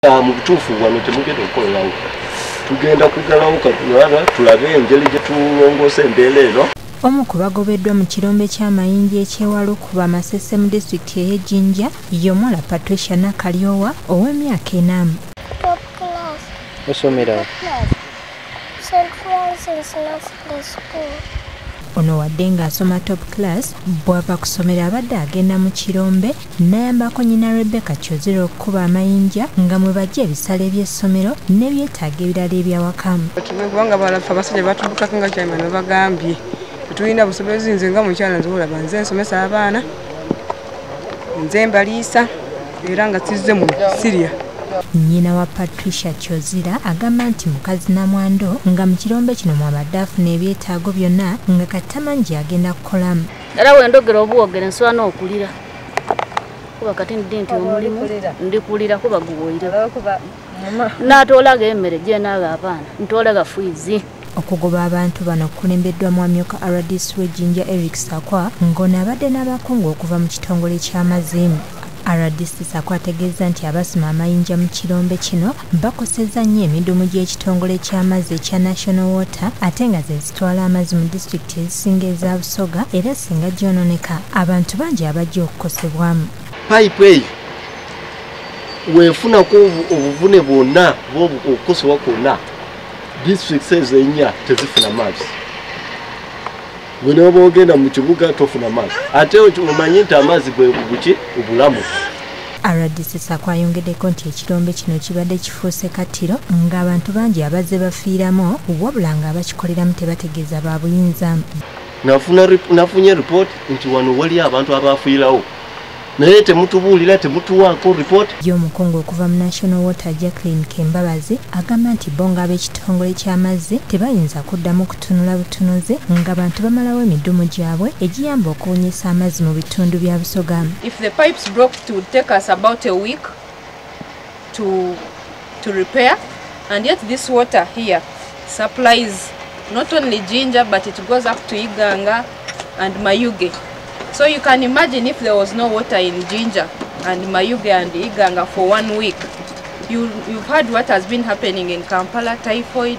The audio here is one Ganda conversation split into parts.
Mu butuufu wano temugenda okukolerawo, tugenda kugalawo katulaba tulabe engeri gye tulongoosa embeera eno. Omu ku bagobeddwa mu kirombe ky'amayinja eky'ewalukuba Masese mu disitulikiti ey'e Jinja ye omuwala Patricia Nakalyowa ow'emyaka 4. Top class. Osomera St. Francis Nursery School. Ono wadde ng'asoma top class, bw'ava ku ssomero abadde agenda mu kirombe n'ayambako nnyina Rebecca Kyozira okukuba amayinja nga mwe bajja ebisale by'essomero n'ebyetaago ebirala eby'awaka. Kubanga balafa abasajja batubukako nga kyamano bagambye tetulina busobozi. Nze nga mukyala nze olaba nze nsomesa abaana, nze mbaliisa era nga sizze mu sirya. Nnyina wa Patricia Kyozira agamba nti mukazi namwando nga mu kirombe kino mwabadde afuna ebyetaago byonna nga katamangi agenda kukolamu. Era wendogera obuwogere nsobola n'okulira kuba kati ndi nti omulimu ndikulira kuba guwoire naatoolaga emmere gyenaaga abaana ntoolaga fiizi. Okugoba abantu bano kukulembeddwa mwamyuka RDC w'e Jinja Eric Sakwa ng'ono abadde n'abakungu okuva mu kitongole ky'amazzi. RDC Sakwa ategeeza nti abasima amayinja mu kirombe kino bakosezza nnyo emidumu gy'ekitongole ky'amazzi ekya National Water ate nga ze zitwala amazzi mu disitulikiti ezisinga eza Busoga, era singa gyonooneka abantu bangi abajja okukosebwamu. Payipu eyo weefunako obuvune bwonna okukosebwa kwonna, disitulikiti ezo ennya tezifuna mazzi. Bwe oba ogenda mu kibuga tofuna mazzi, ate omanye nti amazzi bwe buki obulamu. RDC Sakwa ayongeddeko nti ekirombe kino kibadde kifuuse kattiro ng'abantu bangi abazze bafiiramu, wabula ng'abakikoleramu tebategeeza ba buyinza. Nafunye ripooti nti wano wali abantu abafiirawo, naye temutubuulira, temutuwaako ripooti. Ye omukungu okuva mu National Water Jacqueline Kembabazi agamba nti bo ng'ab'ekitongole ky'amazzi tebayinza kuddamu kutunula butunuzi ng'abantu bamalawo emidumu gyabwe egiyamba okubunyisa amazzi mu bitundu bya Busoga. If the pipes broke, it would take us about a week to repair, and yet this water here supplies not only Jinja but it goes up to Iganga and Mayuge. So you can imagine if there was no water in Jinja and Mayuge and Iganga for 1 week. You've heard what has been happening in Kampala, typhoid.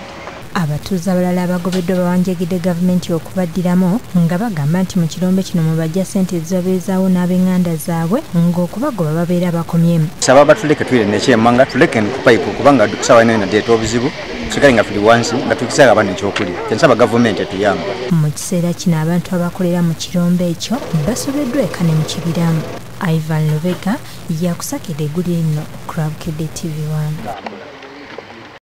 Abatuuze abalala abagobeddwa bawanjagidde gavumenti okubaddiramu nga bagamba nti mu kirombe kino mwe bajja ssente ezibabeezaawo n'ab'eŋŋanda zaabwe ng'okubagoba babeera bakomye. Saba batuleke twire nekyemanga tuleke ku payipu kubanga kusaawa ino inadeeta obuzibu tusigale nga tuli wansi nga tukisaaga abaana ekyokulya. Kyensaba gavumenti etuyamba. Mu kiseera kino abantu abakolera mu kirombe ekyo basobeddwa eka ne mu kibira. Ivan Lubega yakusakidde eggulire lino ku Bukedde TV 1.